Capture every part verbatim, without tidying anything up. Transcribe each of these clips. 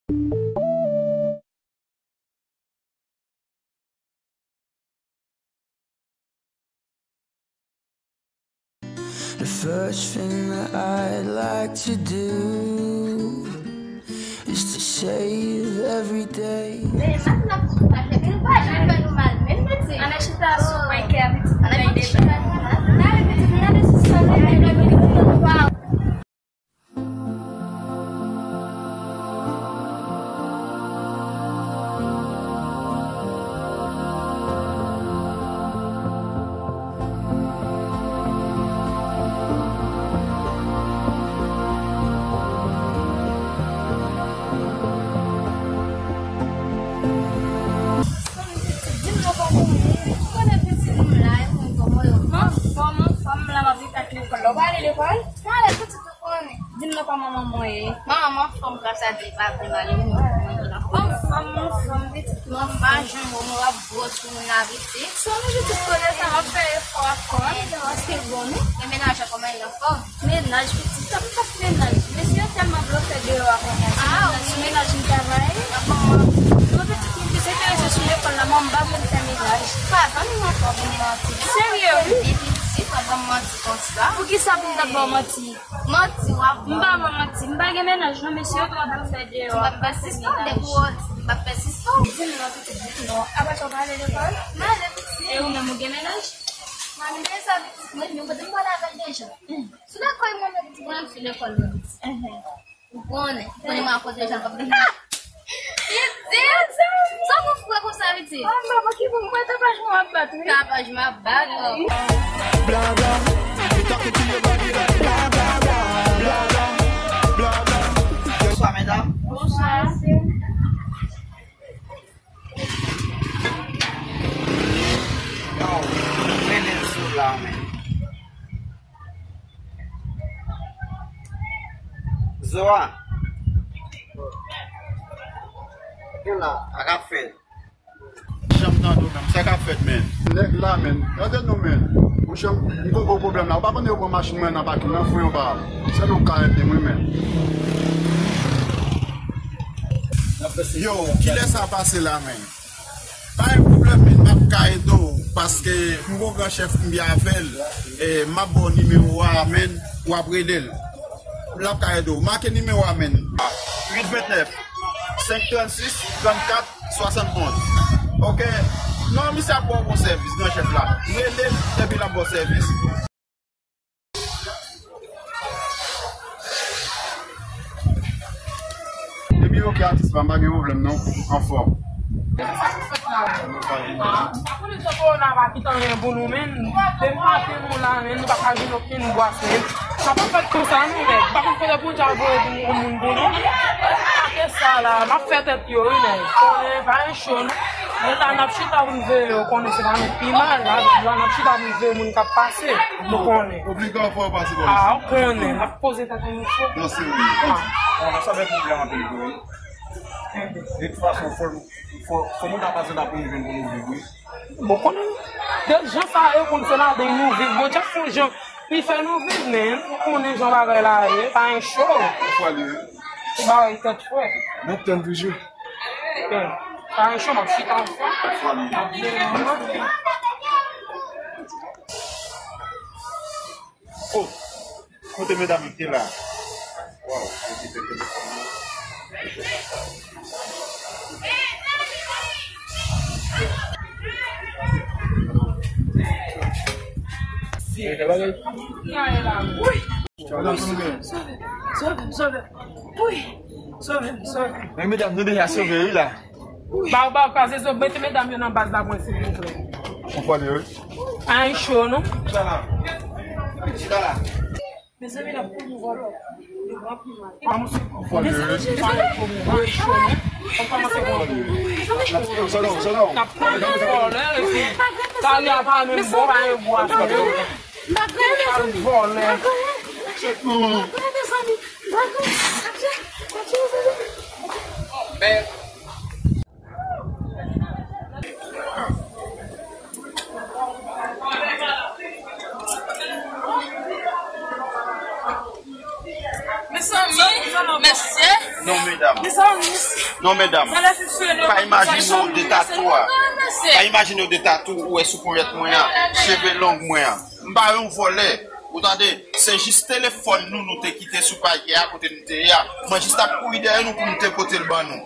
The first thing that I'd like to do is to save every day. Men, maten ap fè nou mal menm, pitit. Ann al chita sou pwen kè a, pitit. Ann al chita sou pwen kè a, pitit. Di m non, kòman w ye? Ou konnen pitit m la, e mwen kòman yo? Anfòm, anfòm, la m ap vin ak lekòl la. Ou prale lekòl? Prale, pitit ou konnen. Di m non, kòman manman w ye? Manman m anfòm, gras a Dye, li pa vle mal, e mwen kòman yo la. Anfòm, anfòm, pitit mwen, m pa janm wè w ap gwo sou moun la, pitit. Sou nou pitit konnen sa, m ap fè efò ak kò m, paske bon, non? E mennaj la, kòman l anfòm? Mennaj, pitit, sa m t ap mennaj. Mesye yo tèlman blofè deyò a kounye a. Se mennaj, se mennaj m travay. Mwen pitit mwen plis enterese sou lekòl la, mwen m pa vle fè mennaj. Pa ban m manti, pa ban m manti. Serye, wi. Epi si pa ban m manti konsa. Poukisa pou m ta ba w manti? Manti w ap ban m. M pa ba w manti. M pa gen mennaj non, mesye yo twò blofè deyò a. M p ap pèsiste depi w di, m p ap pèsiste. Di m non, pitit, di m non. Apre sa w prale lekòl? M ale, pitit. E ou menm, ou gen mennaj? Mami, men sa, pitit mwen, nou kote m pale avè l deja. Sou lekòl mwen menm, pitit mwen, sou lekòl mwen, pitit. Ou konnen, ou konnen mwen akoz de jan kòm de. Pitit! Sa pou fwe konsa, pitit? Ah, m pa okipe, mwen tapaj mwen ap bat, wi. Tapaj mwen ap bat, oh. Bla, bla, you talking to your body like bla, bla, bla, bla, bla, bla, bla. Bonswa, medam. Bonswa. Yo, Venezuela, men. Zoa. Sa k ap fèt? Janm tande w menm. Sa k ap fèt, men? Nèg la, men. Tande nou, men. Monchè, m poko pwoblèm la. Ou pa konnen yo pran machin mwen nan pakin nan, fou yo pa. Se nou ka ede mwen, men. Yo, kilè sa pase la, men? Pa gen pwoblèm, men m ap ka ede w, paske m gon gran chèf m byen avè l. E, m ap ba w nimewo a, men, w ap rele l. L ap ka ede w. Make nimewo a, men. Uit vennèf, senk trannsis, trannkat, swasantonz. Oke? Non, misye ap ba w bon sèvis, gran chèf la. Rele l, epi l ap ba w sèvis. Epi oke, atis pa m, pa gen pwoblèm non. Anfòm. Sa ki fèt la? Ah, pa konnen se kowona pa kite anyen pou nou, men. Depi maten nou la, men, nou pa ka jwenn okenn bwès, men. Sa pa fèt konsa, non, men. Pa konn kote Bondye a voye pou yon moun pou nou. Ake sa la, m ap fè tèt yo, wi, men. Konnen pa gen cho, non. Men la, n ap chita pou n veye yo, konnen se pa nou pi mal, la, la, n ap chita pou n veye moun k ap pase, nou konnen. Oblike w fè w pase bò isit. Ah, ou konnen, n ap poze tèt nou fò. Non, serye. Ah. Bon, sa fè pwoblèm anpil vre, wi. De tout fason, fò, fò, fò nou ta pase la pou nou jwenn pou nou viv, wi. Bon, konnen, de jan sa yo konn se ladan nou viv, Bondye ap fè yon jan, li fè nou viv, men, ou konnen jan bagay la ye, pa gen cho. Ou bagay tèt frè. N ap tann toujou. Sa yon cho, m ap chita ansanm. M ap veye ansanm. Oh, kote medam yo te la? Waw, yo kite telefòn nan. Sove m, sove m, sove m. Wi. Sove m, sove m. Men medam, nou deja sove, wi, la. Ba, ba, kraze zo, mete medam yo nan baz la pou mwen, silvouplè. Ou fò de, wi. Ay, cho, non? Chita la. Chita la. Mezanmi, n ap kouri vòlò. Yo pran pi mal. Anfòm, wi. Mezanmi, mezanmi, anfòm, wi. N ap kouri vòlò, epi kari a pa menm bon, pa gen bwa. M pa gen, mezanmi. M pa gen, mezanmi. M pa gen. Atye, atye, mezanmi. Mezanmi, mesye. Non, medam. Non, medam, pa imajine w de tatou a. Pa imajine w de tatou ou wè sou ponyèt mwen an, cheve long mwen an. M pa yon vòlè. Ou tande? Se jis telefòn nou, nou te kite sou pake a kote nou te ye a. Mwen jis t ap kouri dèyè nou pou m te pote l ban nou.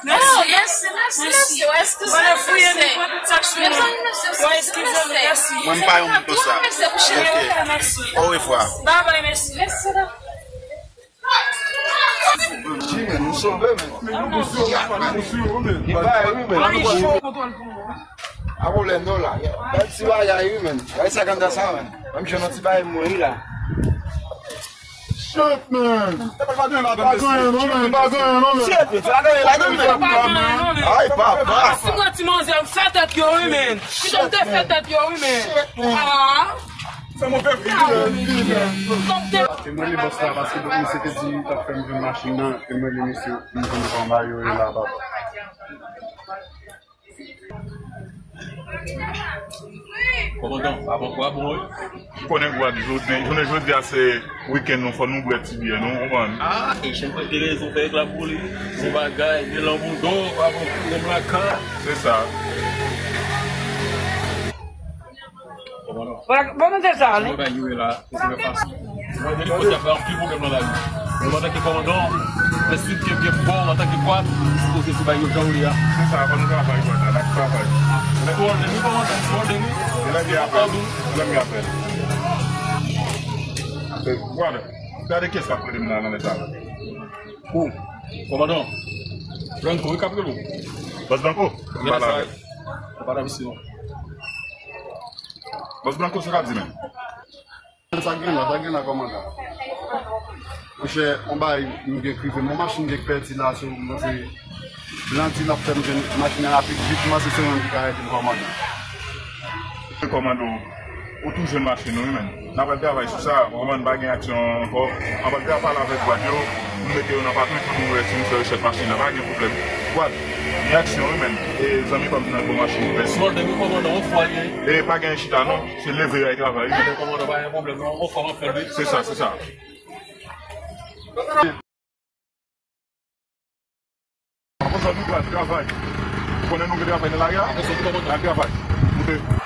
Mèsi, mèsi, mèsi, mèsi. Mwen fouye nou, pran tout sa k sou nou. Mwen eskize nou, mèsi. Mwen m pa yon moun konsa. Ok. Orevwa. Babay, mèsi. Mèsi. Jimmy, nou sove, men. Li bay, wi, men. Pa pwoblèm non la. Bay ti bagay, wi, men. Bay sa ganda sa, men. Ban m jwenn yon ti bagay mwen, wi, la. Shit, man. Pa gen anyen non, men. Pa gen anyen non, men. Shit, men. Pa gen anyen ladan, men. Ay, papa. Si mwen ti manzè, m fè tèt yo, wi, men. Kite m te fè tèt yo, wi, men. Ah. Fè mwen fè vi. E mwen li bòs la, paske donk misye te di li t ap fè m jwenn machin nan, e mwen li misye, m jwenn kòman yo ye la, papa. Kòmandan, avan kwa bon, wi. Ou konnen gwa jodi, jounen jodi a se wikenn nou, fò nou bwè ti byè, nou konprann. Ah, e chen mwen te rezon fè ekla pou li. Se bagay, de lanmou do, pa bon, pwoblèm lakay. Se sa. Bon, bon, nou te sa, li. Mwen bay youre la, se premye fason. Mwen vini kote ap bay anpil pwoblèm nan lari. Mwen antanke kòmandan, lè sid ke gen bon antanke kwad, sipoze se bay yo jan ou li a. Se sa, fò nou travay, kwad la, n ap travay. Sou òdè nou, kòmandan, sou òdè nou. E lè gen apèl, lè gen apèl. Kwad, gade kiyès k ap rele m la nan lè sa. Ou, kòmandan, Blanco, wi, k ap rele w. Bòs Blanco, m pale avè l. Ou pa t ap isi non. Bòs Blanco, sa k ap di menm? Sa k gen la, sa k gen la, kòmandan? Monchè, on bagay m gen k rive m, on machin gen k pèdi la, so, m panse, Blan di l ap fè m jwenn machin nan rapid, vit, m panse se ou menm ki ka ede m, kòmandan. Kòmandan, ou tou jwenn machin ou, wi, men. N ap al travay sou sa, ou konprann, pa gen aksyon ankò. N ap al pale avèk gwad yo, nou mete yo nan patwouy pou nou wè si nou fè rechèch machin nan, pa gen pwoblèm. Gwad, gen aksyon, wi, men. E zanmi pa m nan bon machin, men. Sou òdè nou, kòmandan, on fwa l ye. E pa gen chita, non. Se leve al travay, wi. Kòmandan, pa gen pwoblèm, non. On fwa m ap fè l, wi. Se sa, se sa. Avan sa, nou pral travay. Ou konnen nou gen travay nan lari a? Avan sa, nou pral travay. Moute.